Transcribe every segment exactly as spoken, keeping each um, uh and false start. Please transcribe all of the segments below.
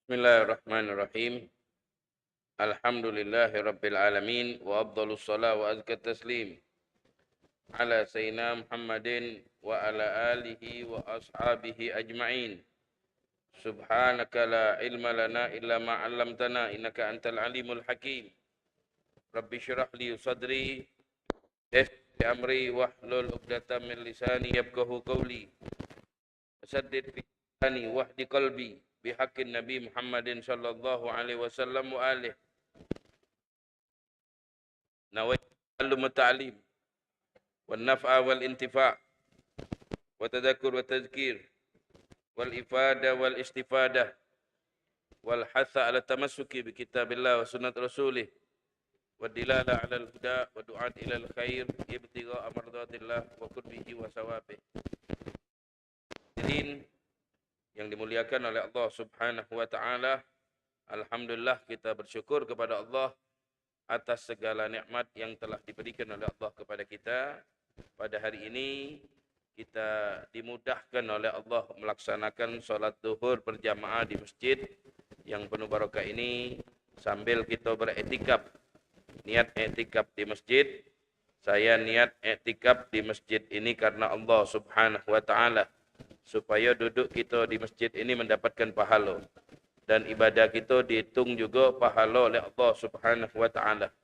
Bismillahirrahmanirrahim. Alhamdulillahirabbil alamin, wa afdhalus shalah wa azka taslim ala sayyidina Muhammadin wa ala alihi wa ashabihi ajma'in. Subhanaka la ilma lana illa ma 'allamtana innaka antal alimul hakim. Rabbi shrah li sadri, yassir li amri, wahlul 'uqdatam min lisani yafqahu qawli. Saddid fi lisani wahdi qalbi bihaqqin Nabi Muhammadin sallallahu alaihi wasallam wa alih. Nawaitu ta'allum wa ta'lim, wan naf'a wal intifa', wa tadhakkur wa tadhkir, wal ifada wal istifada, wal hatha ala tamassuki bi kitabillah wa sunnat rasulih, wa dilala alal huda, wa du'at ilal khair, ibtigha'a mardatillah, wa qurbihi wa sawabih. Hadirin yang dimuliakan oleh Allah Subhanahu wa taala, alhamdulillah, kita bersyukur kepada Allah atas segala nikmat yang telah diberikan oleh Allah kepada kita. Pada hari ini kita dimudahkan oleh Allah melaksanakan salat duhur berjamaah di masjid yang penuh barakah ini sambil kita beriktikaf. Niat iktikaf di masjid, saya niat iktikaf di masjid ini karena Allah Subhanahu wa taala, supaya duduk kita di masjid ini mendapatkan pahala dan ibadah kita dihitung juga pahala oleh Allah Subhanahu wa taala.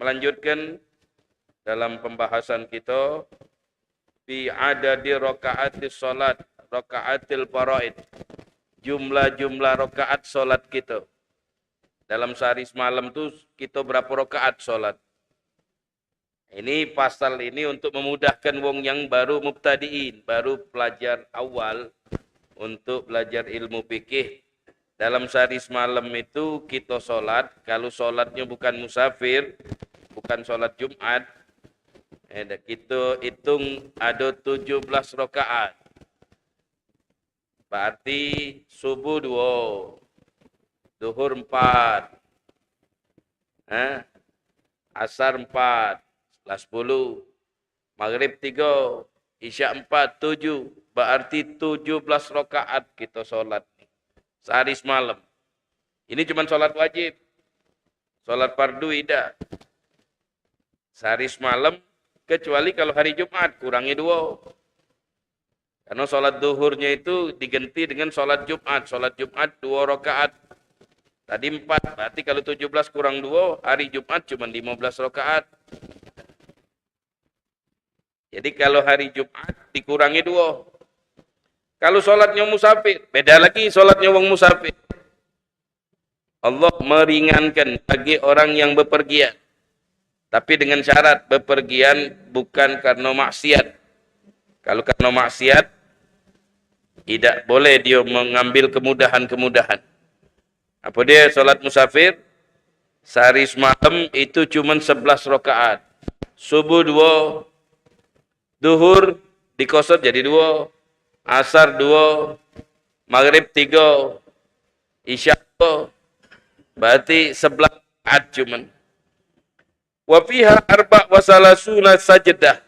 Melanjutkan dalam pembahasan kita fi adadi rakaatis salat, rakaatil faraid. Jumlah-jumlah rakaat salat kita. Dalam sehari semalam tu kita berapa rakaat salat? Ini pasal ini untuk memudahkan wong yang baru mubtadiin, baru pelajar awal untuk belajar ilmu fikih. Dalam sehari semalam itu kita salat, kalau salatnya bukan musafir, bukan salat Jumat, eh, dah kita hitung ada tujuh belas rakaat. Berarti subuh dua, duhur empat, eh, asar empat, lah sepuluh, maghrib tiga, isya empat, tujuh. Berarti tujuh belas rakaat kita salat ni sehari semalam. Ini cuma salat wajib. Salat fardu idak. Sehari semalam, kecuali kalau hari Jumat, kurangi dua. Karena salat duhurnya itu diganti dengan salat Jumat. Salat Jumat dua rakaat. Tadi empat, berarti kalau tujuh belas kurang dua, hari Jumat cuma lima belas rakaat. Jadi kalau hari Jumat dikurangi dua. Kalau salatnya musafir, beda lagi salatnya wong musafir. Allah meringankan bagi orang yang bepergian. Tapi dengan syarat bepergian bukan karena maksiat. Kalau karena maksiat, tidak boleh dia mengambil kemudahan-kemudahan. Apa dia salat musafir? Sehari semalam itu cuma sebelas rakaat. Subuh dua, duhur dikosot jadi dua, asar dua, maghrib tiga, isya dua. Berarti sebelas rakaat cuman. Wa fiha arba wa salasuna sajdah.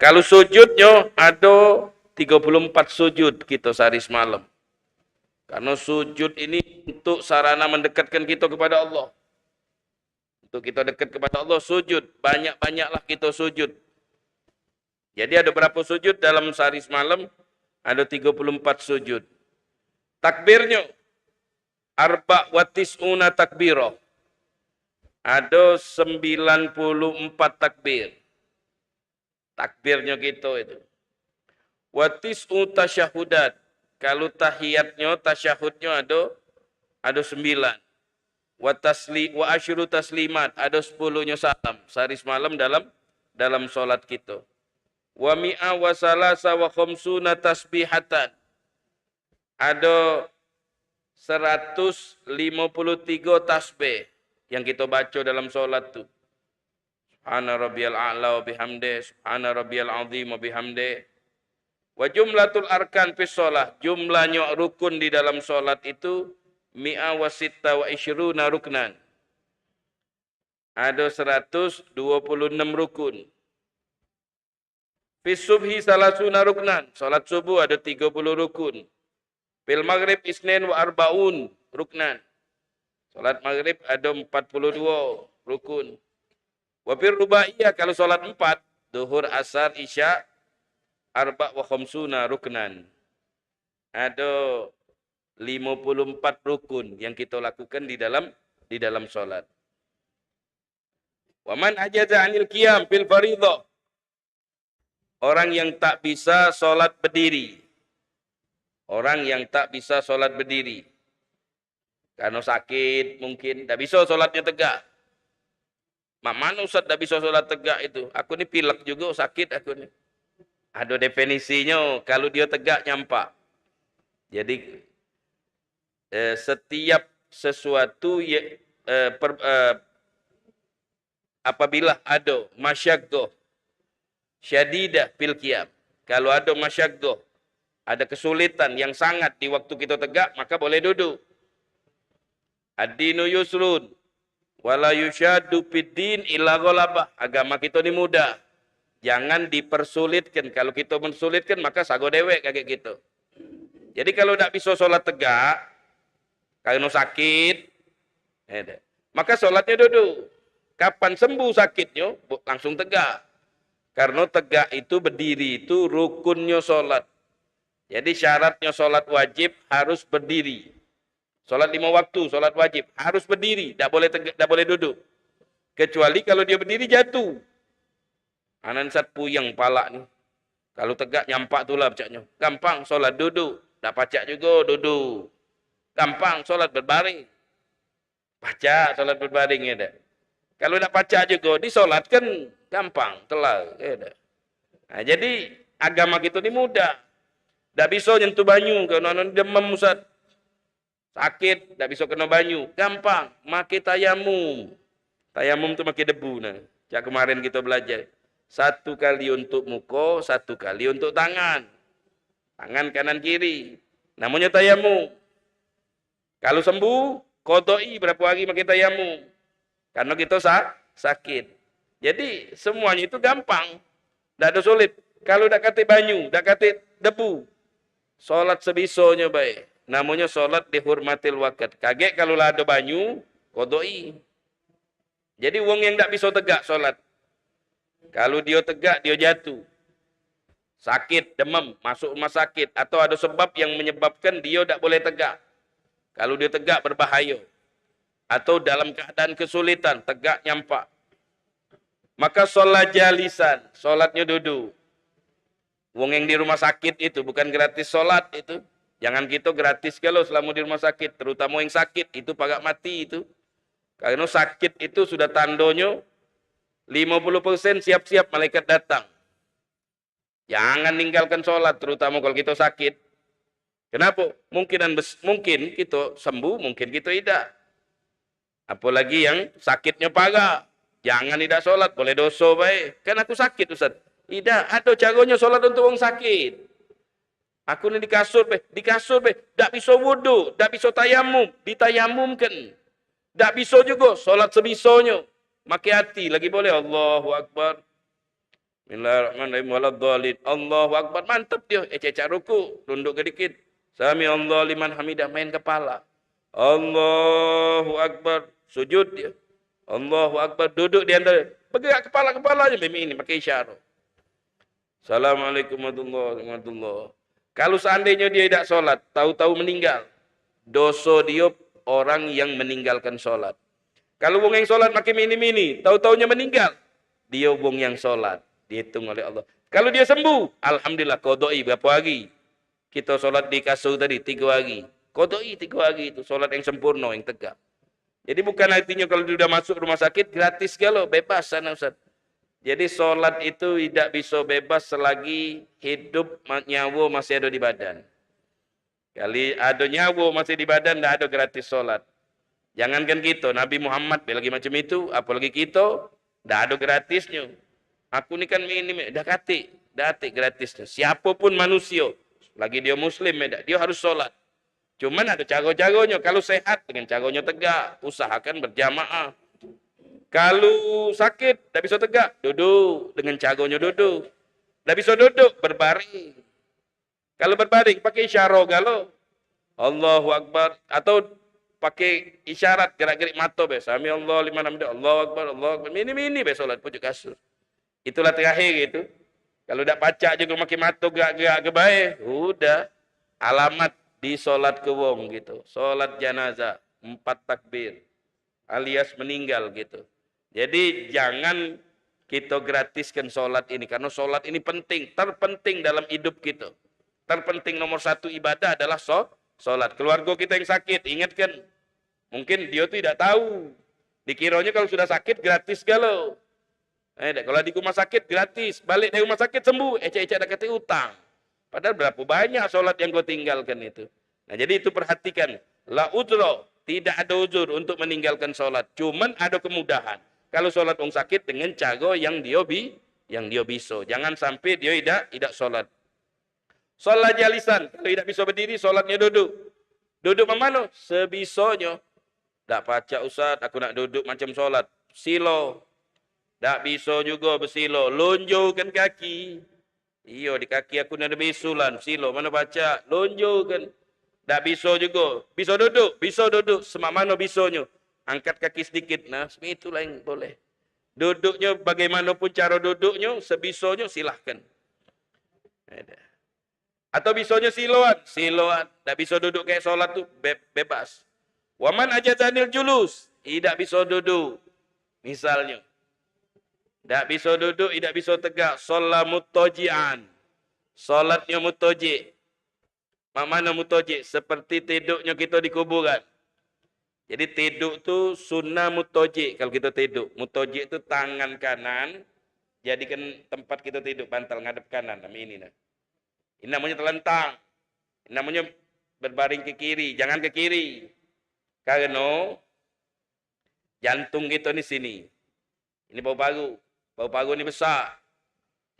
Kalau sujudnya ada tiga puluh empat sujud kita sehari semalam. Karena sujud ini untuk sarana mendekatkan kita kepada Allah. Untuk kita dekat kepada Allah, sujud. Banyak-banyaklah kita sujud. Jadi ada berapa sujud dalam sehari semalam? Ada tiga puluh empat sujud. Takbirnya, arba wa tis'una takbirah. Ada sembilan puluh empat takbir. Takbirnya kita itu. Wa tis'u tasyahudat. Kalau tahiyatnya, tasyahudnya ada, ada sembilan. Wa tasli-, wa asyru taslimat. Ada sepuluhnya salam. Sehari semalam dalam, dalam salat kita. Wa mi'a wa salasa wa khamsuna tasbihatan. Ada seratus lima puluh tiga tasbih yang kita baca dalam salat tu. Subhana rabbiyal a'la wa bihamdih, subhana rabbiyal azim wa bihamdih. Wa jumlatul arkan fis shalah, jumlahnya rukun di dalam salat itu mi'a wa sitta wa isyruna ruknan. Ada seratus dua puluh enam rukun. Fis subhi salasuna ruknan, salat subuh ada tiga puluh rukun. Fil maghrib isnin wa arbaun, ruknan. Solat maghrib ado empat puluh duo rukun. Wa fir rubaiyah, kalu solat empat, duhur, asar, isya, arba wa khamsuna ruknan. Ado limo puluh empat rukun yang kito lakukan di dalam, di dalam solat. Wa man ajaza anil qiyam fil faridah. Orang yang tak bisa solat berdiri. Orang yang tak bisa solat berdiri. Karena sakit mungkin, tak bisa solatnya tegak. Mak mana Ustaz tak bisa solat tegak itu? Aku ni pilek juga, sakit aku ni. Ada definisinyo, kalau dia tegak nyampak. Jadi, eh, setiap sesuatu ye-, eh, per-, eh, apabila ada masyaqqah syadidah fil qiyam. Kalau ada masyaqqah, ada kesulitan yang sangat di waktu kita tegak, maka boleh duduk. Ad-dinu yusrun, wala yusyaddu fid din illa ghalabah. Agama kita ni mudah. Jangan dipersulitkan. Kalau kita mensulitkan, maka sago dewek kagek kita. Jadi kalau dak bisa solat tegak, karena sakit, eh, dah. Maka solatnya duduk. Kapan sembuh sakitnya, bu-, langsung tegak. Karena tegak itu, berdiri itu rukunnya solat. Jadi syaratnya solat wajib harus berdiri. Solat lima waktu, solat wajib, harus berdiri, dak boleh teg-, dak boleh duduk. Kecuali kalau dia berdiri jatuh. Anan sat puyeng palak ni. Kalau tegak nyampak tulah pecaknyo. Gampang solat duduk, dak pacak juga duduk. Gampang solat berbaring. Pacak solat berbaring ya dak. Kalau dak pacak juga disolatkan gampang, kelar ya dak. Nah, jadi agama kita ni mudah. Dak bisa nyentuh banyu, kalau anu demam Ustaz. Sakit, dak bisa kena banyu. Gampang, make tayamum. Tayamum tu make debu nah. Cak kemarin kita belajar. Satu kali untuk muka, satu kali untuk tangan. Tangan kanan kiri. Namanya tayamum. Kalau sembuh, kodoi berapa hari make tayamum. Karena kita sa-, sakit. Jadi, semuanya itu gampang. Dak ada sulit. Kalau dak katik banyu, dak katik debu, solat sebisonyo bae. Namonyo solat dihormatil waqt. Kagek kalau la ado banyu, kodoi. Jadi wong yang dak biso tegak solat. Kalau dio tegak, dio jatuh. Sakit, demam, masuk rumah sakit, atau ada sebab yang menyebabkan dio dak boleh tegak. Kalau dio tegak, berbahayo. Atau dalam keadaan kesulitan, tegak nyampak. Maka sholat jalisan, sholatnya duduk. Wong yang di rumah sakit itu bukan gratis sholat itu. Jangan kita gratis galo selama di rumah sakit, terutama yang sakit itu parak mati itu. Karena sakit itu sudah tandonyo lima puluh persen siap-siap malaikat datang. Jangan ninggalkan sholat, terutama kalau kita sakit. Kenapa? Mungkinan bes-, mungkin kita sembuh, mungkin kita idak. Apalagi yang sakitnya parah. Jangan idak sholat, boleh dosa bae. Kan aku sakit, Ustaz. Idak, ada caranya sholat untuk orang sakit. Aku ni di kasur be, di kasur be, dak bisa wudu, dak bisa tayamum, ditayamumkan. Dak bisa juga sholat sebisanya. Make hati lagi boleh. Allahu Akbar. Bismillahirrahmanirrahim. Waladdallin. Allahu Akbar. Mantap dia. Ecek-ecek ruku. Tunduk ke dikit. Sami Allah liman hamidah. Main kepala. Allahu Akbar. Sujud dia. Allahu Akbar. Duduk di antara. Bergerak kepala-kepala aja. Bimi ini pakai isyarat. Assalamualaikum warahmatullahi wabarakatuh. Kalau seandainya dia tidak sholat, tahu-tahu meninggal, dosa dia orang yang meninggalkan sholat. Kalau wong yang sholat makin mini-mini, tahu-taunya meninggal, dia wong yang sholat, dihitung oleh Allah. Kalau dia sembuh, alhamdulillah, kodoi berapa hari? Kita sholat di kasur tadi, tiga hari. Kodoi tiga hari itu, sholat yang sempurna, yang tegak. Jadi bukan artinya kalau dia sudah masuk rumah sakit, gratis galo, bebas sana, Ustaz. Jadi sholat itu tidak bisa bebas selagi hidup ma-, nyawa masih ada di badan. Kali ada nyawa masih di badan, ndak ada gratis sholat. Jangankan kita, Nabi Muhammad be lagi macam itu, apalagi kita, ndak ada gratisnya. Aku ni kan ini, dah katik, dah katik gratisnya. Siapa pun manusia, lagi dia muslim, dia harus sholat. Cuman ada cara-caranya. Kalau sehat, dengan caranya tegak, usahakan berjamaah. Kalau sakit, tak bisa tegak, duduk, dengan caranya duduk. Tak bisa duduk, berbaring. Kalau berbaring, pakai isyarat galo. Allahu Akbar. Atau pakai isyarat gerak-gerik mato be. Sami Allah liman hamidah, Allahu Akbar, Allahu Akbar. Mini-mini be solat pucuk kasur. Itulah terakhir itu. Kalau dak pacak juga makai mato gerak-gerak ke bae, udah alamat di solat ke wong gitu. Solat janazah, empat takbir, alias meninggal gitu. Jadi jangan kita gratiskan solat ini, karena solat ini penting, terpenting dalam hidup kita. Terpenting nomor satu ibadah adalah so, solat. Keluarga kita yang sakit, ingatkan. Mungkin dia tu tidak tahu. Dikiranya kalau sudah sakit gratis galo. Eh, dak, kalau di rumah sakit gratis, balik dari rumah sakit sembuh, ecek-ecek dak katik utang. Padahal berapa banyak solat yang kau tinggalkan itu. Nah, jadi itu perhatikan. La uzra, tidak ada uzur untuk meninggalkan solat. Cuman ada kemudahan. Kalau solat wong sakit dengan cara yang dia bi, yang dia bisa. Jangan sampai dia idak, idak solat. Sholat jalisan. Kalau idak bisa berdiri, sholatnya duduk. Duduk mak mano? Sebisonyo. Dak pacak, Ustaz, aku nak duduk macam sholat. Silo. Dak bisa juga besilo. Lonjokan kaki. Iyo, di kaki aku nak ada bisulan. Silo, mano pacak? Lonjokan. Dak bisa juga. Bisa duduk? Bisa duduk. Semak mano bisonyo? Angkat kaki sedikit. Nah, itu lain boleh. Duduknya bagaimanapun cara duduknya, sebisanya silahkan. Ada. Atau bisanya siloan, siloan. Dak bisa duduk kayak sholat tu be-, bebas. Waman ajazanil julus, idak bisa duduk. Misalnya, dak bisa duduk, idak bisa tegak. Sholat mutajian. Sholatnya mutajik. Mak mano mutojik? Seperti tiduknyo kito di kuburan. Jadi tiduk tu sunnah mutojik kalau kito tiduk. Mutojik tu tangan kanan, jadikan tempat kito tiduk, bantal ngadep kanan, nah, ini nah. Ini namonyo telentang. Ini namonyo berbaring ke kiri, jangan ke kiri. Kareno jantung kito ni sini. Ini paru-paru. Paru-paru ni besak.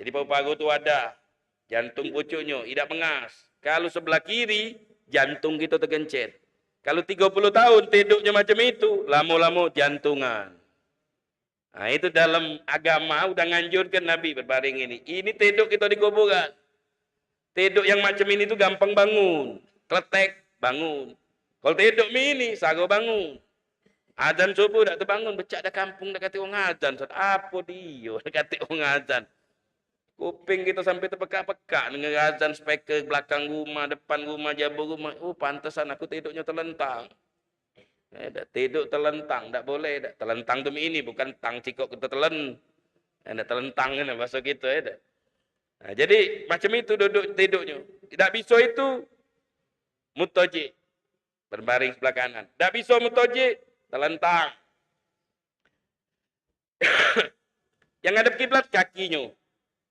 Jadi paru-paru tu wadah. Jantung pucuknyo, idak mengas. Kalu sebelah kiri, jantung kito tegencet. Kalu tigo puluh tahun tiduknyo macam itu, lamo-lamo jantungan. Nah, itu dalam agama udah nganjurkan Nabi berbaring ini. Ini tiduk kito di kuburan. Tiduk yang macam ini tu gampang bangun. Kletek, bangun. Kalu tiduk mini, sago bangun. Azan subuh dak tebangun, becak dah kampung dak katik wong azan. Sat, apo dio dak katik wong azan. Kuping kito sampai tepekak-pekak denger azan speaker belakang rumah, depan rumah, jabo rumah. Oh, pantesan aku tiduknyo telentang. Eh, dak, tiduk telentang, dak boleh dak. Telentang tu ini, bukan tang cikok kito telen. Eh, dak, telentang kan bahasa kito, eh, dak. Nah, jadi macam itu duduk tiduknyo. Dak bisa itu mutajik, berbaring sebelah kanan. Dak bisa mutajik, telentang. Yang ngadep kiblat kakinyo.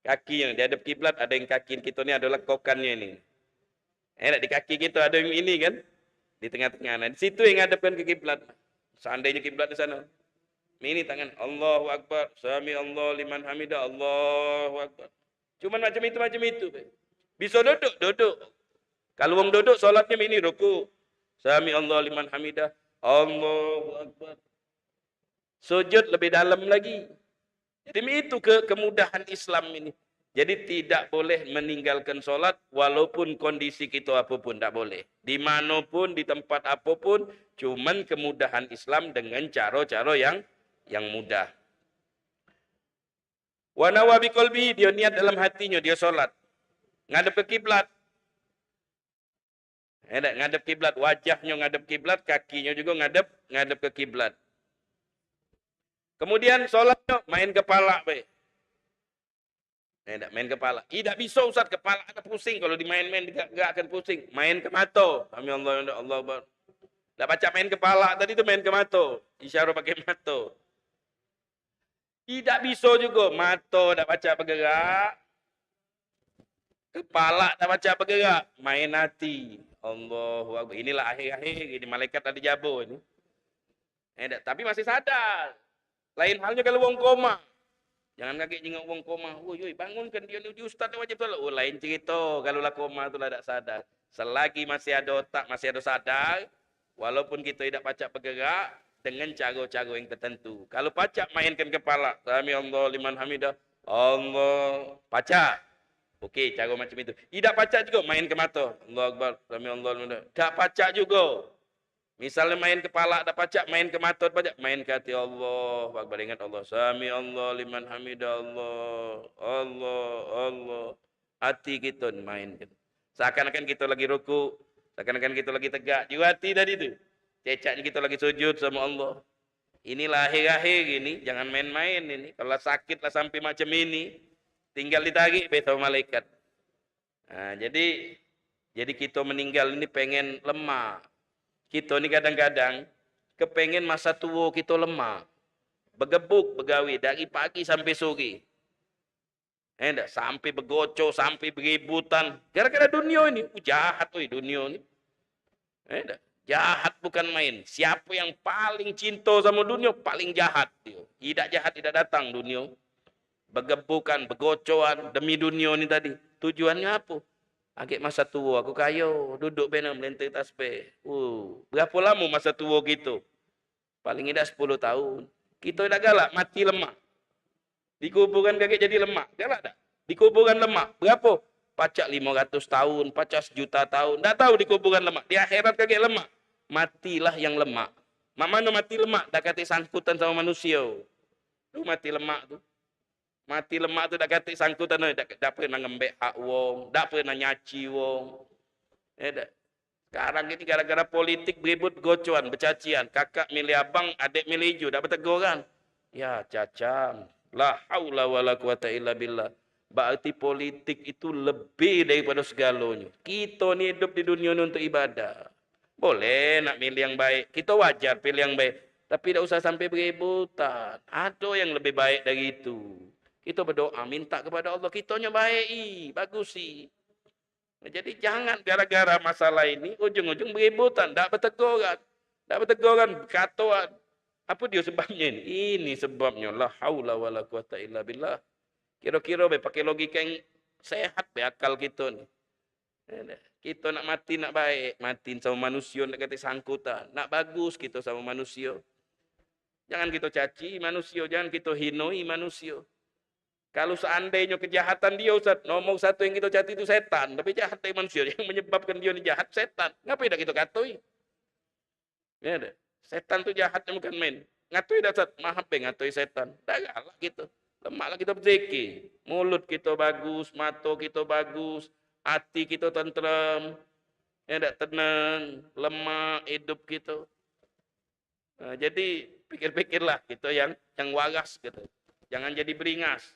Kakinyo diadep kiblat, ada yang kaki kito ni ada lekokannyo ini. Eh, dak, di kaki kito ada yang ini kan? Di tengah-tengah. Nah, di situ yang ngadepkan ke kiblat. Seandainya kiblat di sana. Ini tangan, Allahu Akbar, sami Allah liman hamidah, Allahu Akbar. Cuman macam itu, macam itu be. Bisa duduk, duduk. Kalu wong duduk, sholatnya ini ruku. Sami Allah liman hamidah, Allahu Akbar. Sujud lebih dalam lagi. Jadi itu ke kemudahan Islam ini. Jadi tidak boleh meninggalkan sholat walaupun kondisi kita apapun, tidak boleh. Di mana pun, di tempat apapun, cuman kemudahan Islam dengan cara-cara yang yang mudah. Wa nawa biqalbihi, dia niat dalam hatinyo, dia sholat. Ngadep ke kiblat. Eh, dak, ngadep kiblat, wajahnyo ngadep kiblat, kakinyo juga ngadep, ngadep ke kiblat. Kemudian sholatnyo main kepala bae. Eh, dak, main kepala. Ih, dak bisa, Ustaz, kepala dak pusing kalau dimain-main, digerak-gerakkan pusing. Main ke mato. Sami Allah, Allah Akbar. Dak pacak main kepala tadi tu, main ke mato. Isyarat pakai mato. Idak biso jugo, mato dak pacak begerak, kepala dak pacak begerak, main ati. Allahu Akbar. Inilah akhir-akhir ini, malaikat dak dijabo ini. Eh, dak, tapi masih sadar. Lain halnya kalau wong koma. Jangan kagek jingok wong koma. Woi, woi, bangunkan dia ni, dia ustaz ni wajib salat. Oh, lain cerita kalau lah koma tu lah dak sadar. Selagi masih ada otak, masih ada sadar, walaupun kita tidak pacak bergerak, dengan cara-cara yang tertentu. Kalau pacak mainkan kepala, sami Allah liman hamidah, Allah, pacak. Okey, cara macam itu. Tidak pacak juga main ke mata. Allah Akbar, sami Allah liman hamidah. Tak pacak juga. Misalnya main ke palak dak pacak, main ke mato dak pacak, main ke hati, Allah Akbar, ingat Allah. Sami Allah liman hamidah, Allah, Allah, Allah. Hati kita main. Seakan-akan kita lagi ruku, seakan-akan kita lagi tegak. Juga hati tadi tu. Cecaknya kita lagi sujud sama Allah. Inilah akhir-akhir ini, jangan main-main ini. Kalau sakit lah sampai macam ini, tinggal ditarik be sama malaikat. Nah, jadi jadi kita meninggal ini pengen lemak. Kita ni kadang-kadang kepengen masa tua kita lemak. Begebuk begawe dari pagi sampai sore. Eh, dak sampai begoco, sampai beributan. Gara-gara dunia ini, uh, jahat oi dunia ni. Eh, dak. Jahat bukan main. Siapa yang paling cinta sama dunia, paling jahat dia. Idak jahat, idak datang dunia. Begebukan, begocoan demi dunia ni tadi. Tujuannya apa? Agek masa tua aku kayo, duduk beno melenteng tasbih. Uh, berapa lama masa tua kita? Paling idak sepuluh tahun. Kita idak galak mati lemak. Dikuburkan kagek jadi lemak. Galak dak? Dikuburkan lemak. Berapa? Pacak lima ratus tahun, pacak sejuta tahun. Dak tahu dikuburkan lemak. Di akhirat kagek lemak. Matilah yang lemak. Mak mano mati lemak? Dak katik sangkutan sama manusia. Tu mati lemak tu. Mati lemak tu dak katik sangkutan, dak, dak pernah ngembek hak wong, dak pernah nyaci wong. Eh, dak. Sekarang ini gara-gara politik beribut, begocoan, becacian, kakak milih abang, adek milih ijo, dak beteguran. Ya, cacam. La haula wala quwata illa billah. Berarti politik itu lebih daripada segalonyo. Kita ni hidup di dunia ni untuk ibadah. Boleh nak milih yang baik. Kita wajar pilih yang baik. Tapi dak usah sampai beributan. Ada yang lebih baik dari itu. Kita berdoa, minta kepada Allah. Kitanya baik, i, bagus, i. Jadi jangan gara-gara masalah ini ujung-ujung beributan, dak beteguran. Dak beteguran, bekatoan. Apa dia sebabnya ini? Ini sebabnya. La haula wala quwata illa billah. Kira-kira be pakai logika yang sehat be akal kita ni. Kita nak mati nak baik, mati sama manusia dak katik sangkutan. Nak bagus kita sama manusia. Jangan kita caci manusia, jangan kita hinoi manusia. Kalau seandainya kejahatan dia, Ustaz, nomor satu yang kita caci itu setan. Tapi jahat dari manusia. Yang menyebabkan dia ni jahat, setan. Ngapai dak kita katoi? Ya dak? Setan tu jahatnya bukan main. Ngatoi dak, Ustaz? Maaf be, ngatoi setan. Dak galak kita. Lemaklah kita berzikir. Mulut kita bagus, mata kita bagus, hati kita tenteram. Ya dak? Tenang, lemak hidup kita. Nah, jadi pikir-pikirlah gitu yang yang waras gitu. Jangan jadi beringas.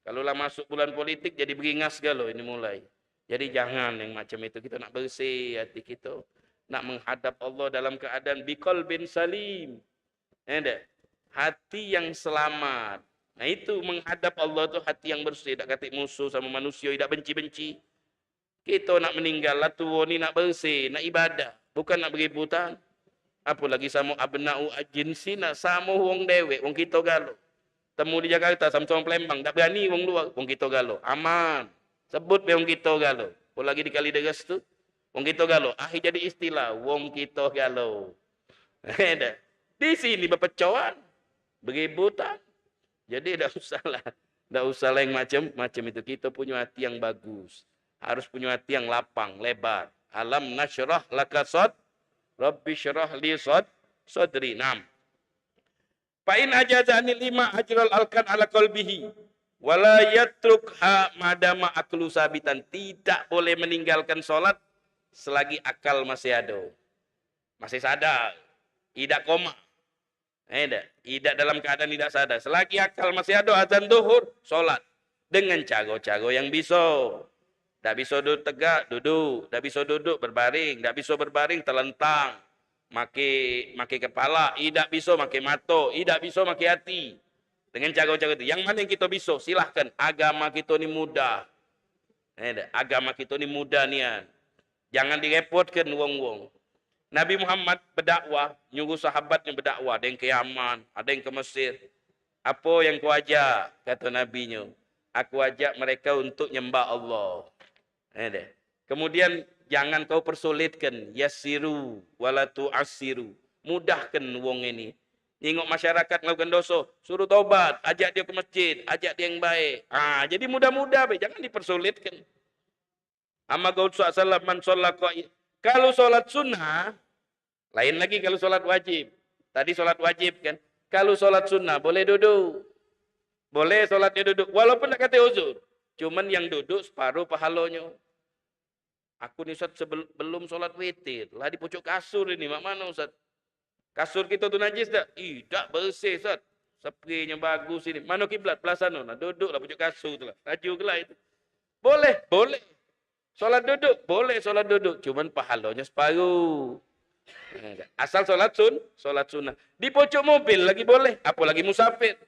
Kalau lah masuk bulan politik jadi beringas galo ini mulai. Jadi jangan yang macam itu. Kita nak bersih hati kita. Nak menghadap Allah dalam keadaan biqalbin salim. Ya dak? Hati yang selamat. Nah, itu menghadap Allah tu hati yang bersih. Dak katik musuh sama manusia, dak benci-benci. Kita nak meninggal lah tua ni nak bersih, nak ibadah, bukan nak beributan. Apalagi samo abna'u ajinsina, samo wong dewek, wong kita galo. Temu di Jakarta, samo-samo Palembang, dak berani wong luar, wong kita galo. Aman. Sebut be wong kita galo. Apalagi di Kalideres tu, wong kita galo. Akhir jadi istilah, wong kita galo. Dah. Di sini bepecoan, beributan. Jadi dak usahlah, dak usahlah yang macam-macam itu. Kita punya hati yang bagus. Harus punya hati yang lapang, lebar. Alam nasyrah laka sad, Rabbi syrah li sad, sadri. Nam. Fa in ajaza anil ima ajral alkan ala qalbihi wala yatrukha madama aklu sabitan. Tidak boleh meninggalkan salat selagi akal masih ada. Masih sadar. Idak koma. Eh, dak. Idak dalam keadaan idak sadar. Selagi akal masih ada, azan duhur, salat. Dengan cara-cara yang bisa. Dak bisa duduk tegak, duduk. Dak bisa duduk, berbaring. Dak bisa berbaring, telentang. Make, make kepala. Idak bisa make mato. Idak bisa make hati. Dengan cara-cara tu. Yang mana yang kita bisa, silahkan. Agama kita ni mudah. Eh, dak. Agama kita ni mudah nian. Jangan direpotkan wong-wong. Nabi Muhammad bedakwah, nyuruh sahabatnya bedakwah, ada yang ke Yaman, ada yang ke Mesir. Apa yang kau ajak? Kata nabinyo, aku ajak mereka untuk nyembah Allah. Eh, deh. Kemudian jangan kau persulitkan, yassiru wala tu'assiru. Mudahkan wong ini. Nyingok masyarakat ngelakukan dosa, suruh tobat, ajak dia ke masjid, ajak dia yang baik. Ah, jadi mudah-mudah be, jangan dipersulitkan. Amma qaul sallallahu alaihi wasallam, man shalla qai-, kalau salat sunnah, Lain lagi kalu solat wajib. Tadi solat wajib kan. Kalu solat sunnah boleh duduk. Boleh solatnyo duduk. Walaupun dak katek uzur. Cuman yang duduk separuh pahalonyo. Aku ni, Ustaz, sebel-, belum solat witir. Lah di pucuk kasur ini. Mak mano, Ustaz? Kasur kito tu najis dak? Idak, bersih, Ustaz. Sprinyo bagus ini. Mano kiblat? Belah sano. Nah, duduklah pucuk kasur tu lah. Laju ke lah itu. Boleh, boleh. Solat duduk, boleh solat duduk. Cuman pahalonyo separuh. Asal solat sun-, solat sunnah. Di pucuk mobil lagi boleh, apolagi musafir.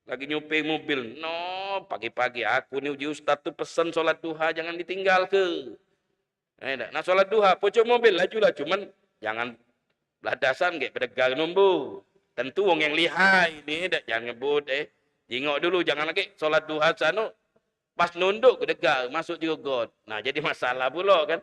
Lagi nyupir mobil. No, pagi-pagi aku ni uji ustaz tu pesen solat duha jangan ditinggalke. Eh, dak. Nah, solat duha, pucuk mobil, lajulah. Cuman jangan beladasan gek bedegar numbu. Tentu wong yang lihai ni, dak, jangan ngebut, eh. Jingok dulu, jangan lagi solat duha sano. Pas nunduk, bedegar, masuk juga got. Nah, jadi masalah pulo kan.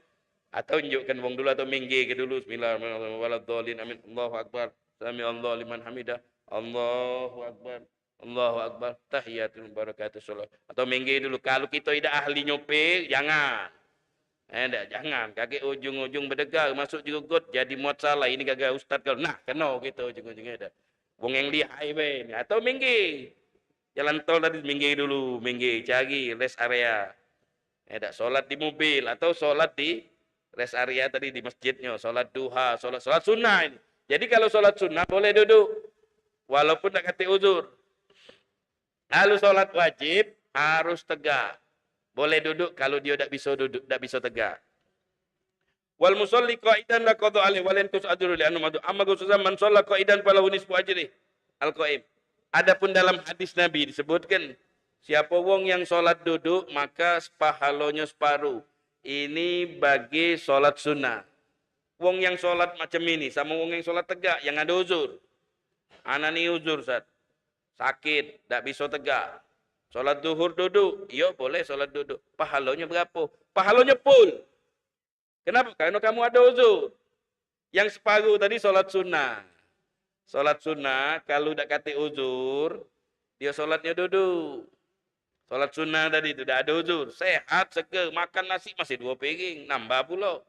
Atau unjukkan wong dulu, atau minggir ke dulu. Bismillahirrahmanirrahim. Waladdallin. Amin. Allahu Akbar. Sami Allahu liman hamidah. Allahu Akbar. Allahu Akbar. Tahiyatul mubarakatuh sholat. Atau minggir dulu. Kalu kito idak ahli nyupir, jangan. Eh, dak, jangan. Kagek ujung-ujung bedegar, masuk juga got, jadi muat salah. Ini gagal ustaz kalu. Nah, keno kito ujung-ujungnyo dak. Wong yang lihai be ini. Atau minggir. Jalan tol tadi minggir dulu, minggir, cari rest area. Eh, dak, solat di mobil atau solat di rest area tadi di masjidnyo, solat duha, solat, solat sunnah ini. Jadi kalu solat sunnah boleh duduk. Walaupun dak katek uzur. Kalu solat wajib harus tegak. Boleh duduk kalu dio dak biso duduk, dak biso tegak. Wal musalli qa'idan la qadha alaih wa lan tus'adur li anu madu. Amma khususan man shalla qa'idan falahu nisfu ajri al-qa'im. Adapun dalam hadis Nabi disebutkan, siapo wong yang solat duduk, maka pahalonyo separuh. Ini bagi solat sunnah. Wong yang solat macam ini, samo wong yang solat tegak, yang ado uzur. Ana ni uzur, Sat. Sakit, dak biso tegak. Solat duhur duduk, iyo boleh solat duduk. Pahalonyo berapo? Pahalonyo full. Kenapa? Karena kamu ada uzur. Yang separuh tadi solat sunnah. Solat sunnah, kalu dak katek uzur, dio solatnyo duduk. Solat sunnah tadi tu dak ada uzur. Sehat, seger, makan nasi masih duo piring, nambah pulo.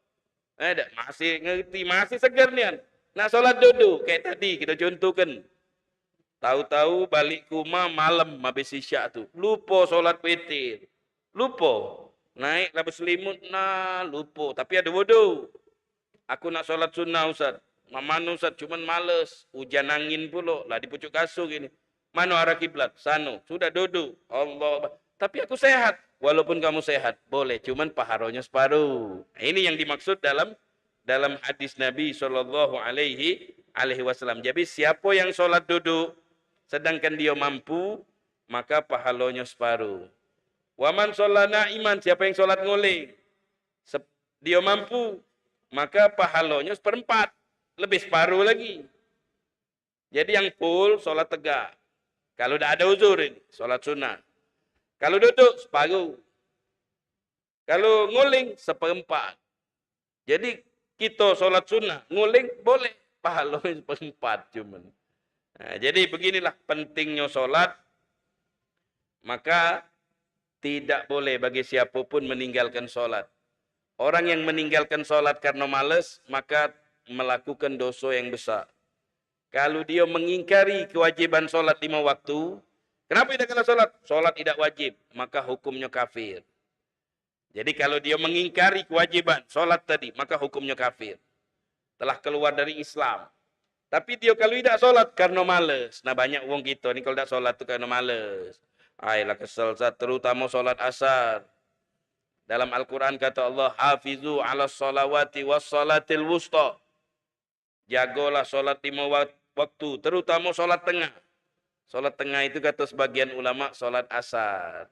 Eh, dak, masih ngerti, masih seger nian. Nak solat duduk, kayak tadi kita contohkan. Tahu-tahu balik ke rumah malam habis isya tu. Lupa solat witir. Lupa. Naiklah berselimut, nah, lupa. Tapi ada wudu. Aku nak solat sunnah, Ustaz. Mamanu, Ustaz, cuman males. Ujan angin pulo. Lah di pucuk kasur gini. Mano arah kiblat? Sano. Sudah duduk. Allah. Tapi aku sehat. Walaupun kamu sehat, boleh. Cuman paharonyo separuh. Ini yang dimaksud dalam dalam hadis Nabi sallallahu alaihi alaihi wasallam. Jadi siapa yang solat duduk sedangkan dia mampu, maka pahalanya separuh. Wa man shalla na'iman, siapa yang solat nguling, sep-, dia mampu, maka pahalanya seperempat, lebih separuh lagi. Jadi yang full solat tegak. Kalau dak ada uzur ini, solat sunnah. Kalau duduk, separuh. Kalau nguling, seperempat. Jadi, kita solat sunnah, nguling boleh, pahalanya seperempat cuman. Nah, jadi, beginilah pentingnya solat. Maka, tidak boleh bagi siapa pun meninggalkan solat. Orang yang meninggalkan solat karena males, maka melakukan dosa yang besar. Kalau dia mengingkari kewajiban solat lima waktu, kenapa tidak kena solat? Solat tidak wajib, maka hukumnya kafir. Jadi, kalau dia mengingkari kewajiban solat tadi, maka hukumnya kafir. Telah keluar dari Islam. Tapi dia kalau tidak solat karena males. Nah, banyak wong kita ni kalau tidak solat tu karena males. Ai lah kesel, Sat, terutama solat asar. Dalam Al-Quran kata Allah, "Hafizu ala salawati was salatil wusta." Jagolah solat lima wa-, waktu, terutama solat tengah. Solat tengah itu kata sebagian ulama solat asar.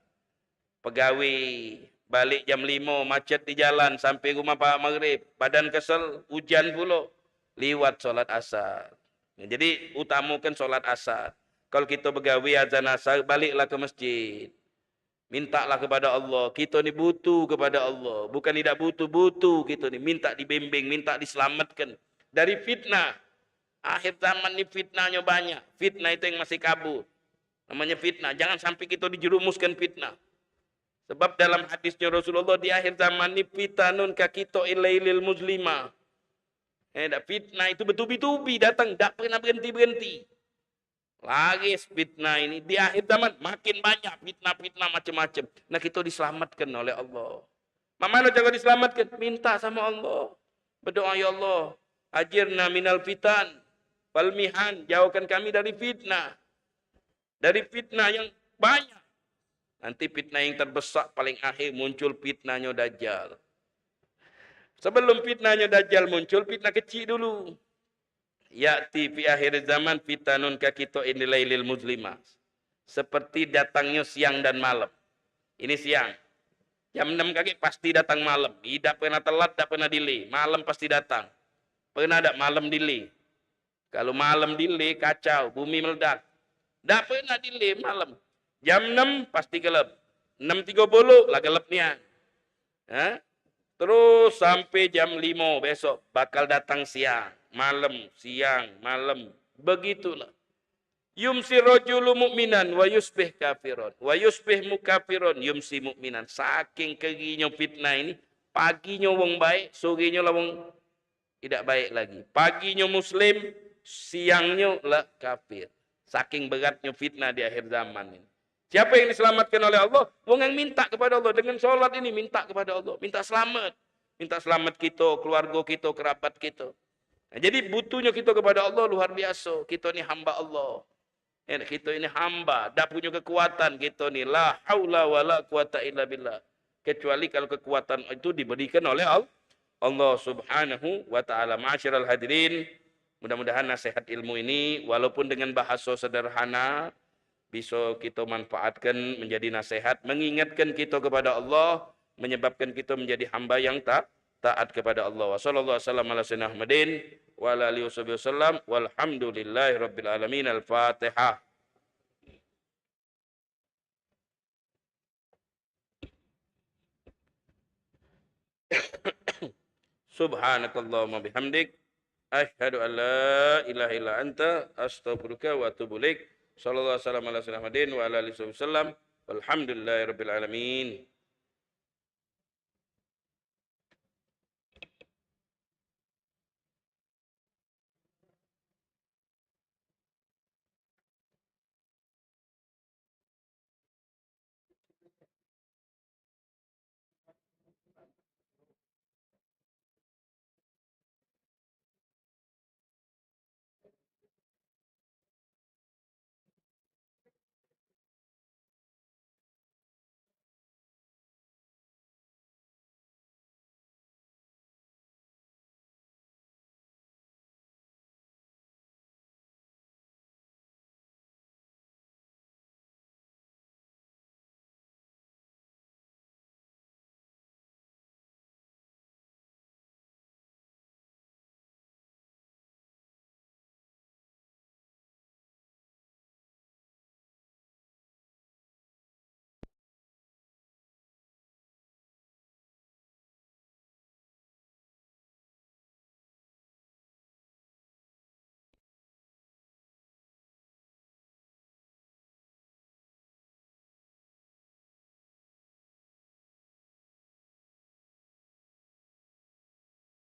Pegawi balik jam lima, macet di jalan, sampai rumah pahak maghrib, badan kesel, ujan pulo, liwat solat asar. Jadi, utamakan solat asar. Kalau kita begawi azan asar, baliklah ke masjid. Mintalah kepada Allah. Kita ni butuh kepada Allah. Bukan tidak butuh, butuh kita ni. Minta dibimbing, minta diselamatkan dari fitnah. Akhir zaman ni fitnahnyo banyak. Fitnah itu yang masih kabur. Namanya fitnah. Jangan sampai kita dijerumuskan fitnah. Sebab dalam hadisnya Rasulullah, di akhir zaman ni, "Fitanun ka qita'il lailil muzlima." Eh, dak, fitnah itu betubi-tubi datang, dak pernah berhenti-berhenti. Laris fitnah ini di akhir zaman, makin banyak fitnah-fitnah macam-macam. Nah, kita diselamatkan oleh Allah. Mak mana cara diselamatkan? Minta sama Allah. Berdoa, "Ya Allah, ajirna minal fitan, fal mihan, jauhkan kami dari fitnah." Dari fitnah yang banyak. Nanti fitnah yang terbesar paling akhir muncul fitnahnyo Dajjal. Sebelum fitnahnyo Dajjal muncul, fitnah kecil dulu. Ya'ti fi akhir zaman fitanun ka qita'in lailil muzlimah. Seperti datangnya siang dan malam. Ini siang. Jam enam kagek pasti datang malam. Idak pernah telat, dak pernah delay. Malam pasti datang. Pernah dak malam delay? Kalau malam delay, kacau, bumi meledak. Dak pernah delay malam. Jam enam pasti gelap. Enam tiga puluh lah gelap nian. Ha? Terus sampai jam lima besok bakal datang siang, malam, siang, malam. Begitulah. Yumsi rajulu mu'minan wa yusbih kafiron. Wa yusbih mu kafiron, yumsi mu'minan. Saking kerinyo fitnah ini, paginyo wong baik, sorenyo lah wong idak baik lagi. Paginyo muslim, siangnyo lah kafir. Saking beratnyo fitnah di akhir zaman ini. Siapa yang diselamatkan oleh Allah? Wong yang minta kepada Allah. Dengan sholat ini minta kepada Allah. Minta selamat. Minta selamat kita, keluarga kita, kerabat kita. Nah, jadi butuhnyo kita kepada Allah luar biasa. Kita ni hamba Allah. Ya, kita ini hamba, dak punya kekuatan kita ni. La haula wala quwata illa billah. Kecuali kalau kekuatan itu diberikan oleh Al-, Allah Subhanahu wa Ta'ala. Ma'asyiral hadirin, mudah-mudahan nasihat ilmu ini, walaupun dengan bahasa sederhana, bisa kita manfaatkan menjadi nasihat, mengingatkan kita kepada Allah, menyebabkan kita menjadi hamba yang ta-, taat kepada Allah. Wa sallallahu wasallam ala sayyidina Muhammadin wa ala alihi wasahbihi wasallam. Walhamdulillahi rabbil alamin. Al-Fatihah. Subhanakallahumma bihamdik, asyhadu an la ilaha illa anta, astaghfiruka wa atubu ilaik. Sallallahu wasallam ala sayyidina Muhammadin wa ala alihi wasallam. Walhamdulillahi rabbil alamin.